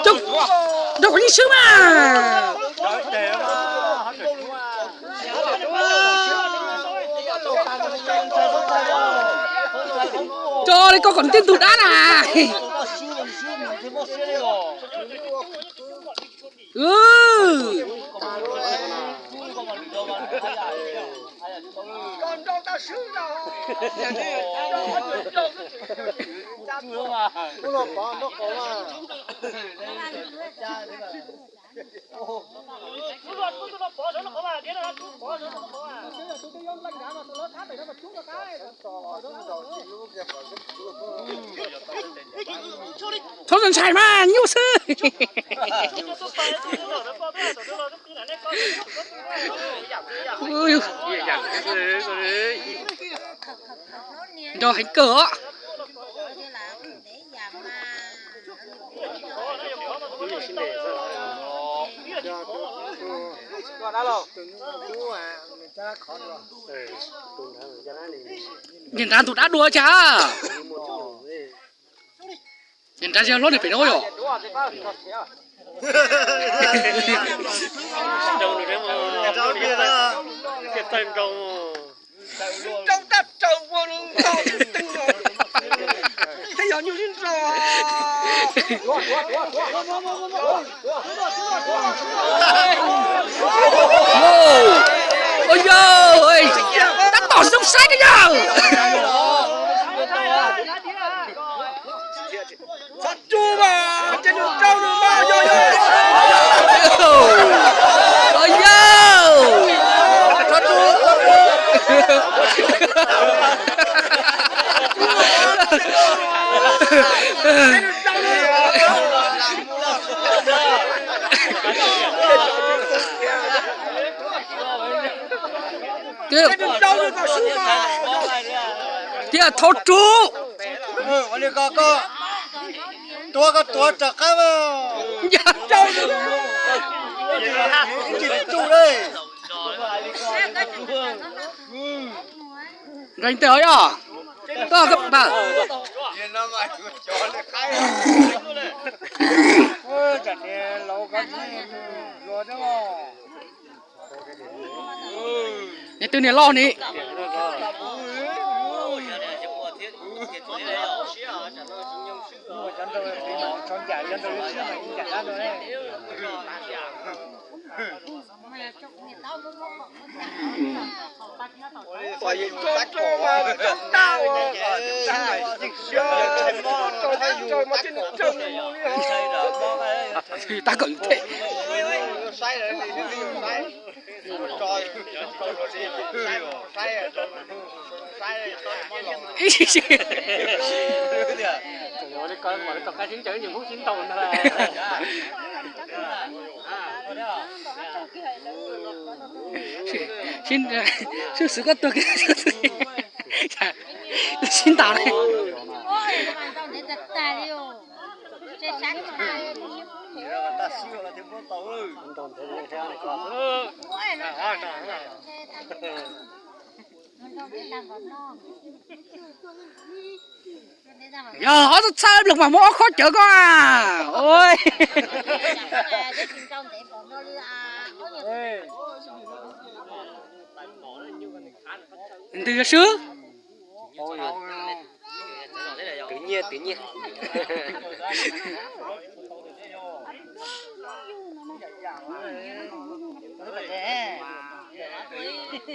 Coj, nrog kuv yeej swb mas. Coj li koj kom tib ntug dab na. Txhob ntshai mas nyuaj xwb. Nrog heev kawg os. Niag nrad ntug dab dua cas. Niag nrad yog hlob niag pem no yom. Rau tab raws ua ntog teeb, thiab yog nyuj sib nrog. Ua yawg, tab tom zoo saib kawg yawg. Txhob tsuj mas, ces nws rau nws mas yog yog. Ua yawg, txhob tsuj, txhob tsuj. Thiab txhob tsuj. Tuav koj tuav rov qab mas. Tsis tsuj li. Nqee tes os yog. Koj koj pam. Niag twg niag loj ni. Tab kom yus thiab. Sib xwm koj tuag, sib ntas li. Yog ob txhawj txhawj los mas muab ob khob cawv koj. Ntws yog swb. Twv nyiaj, twv nyiaj.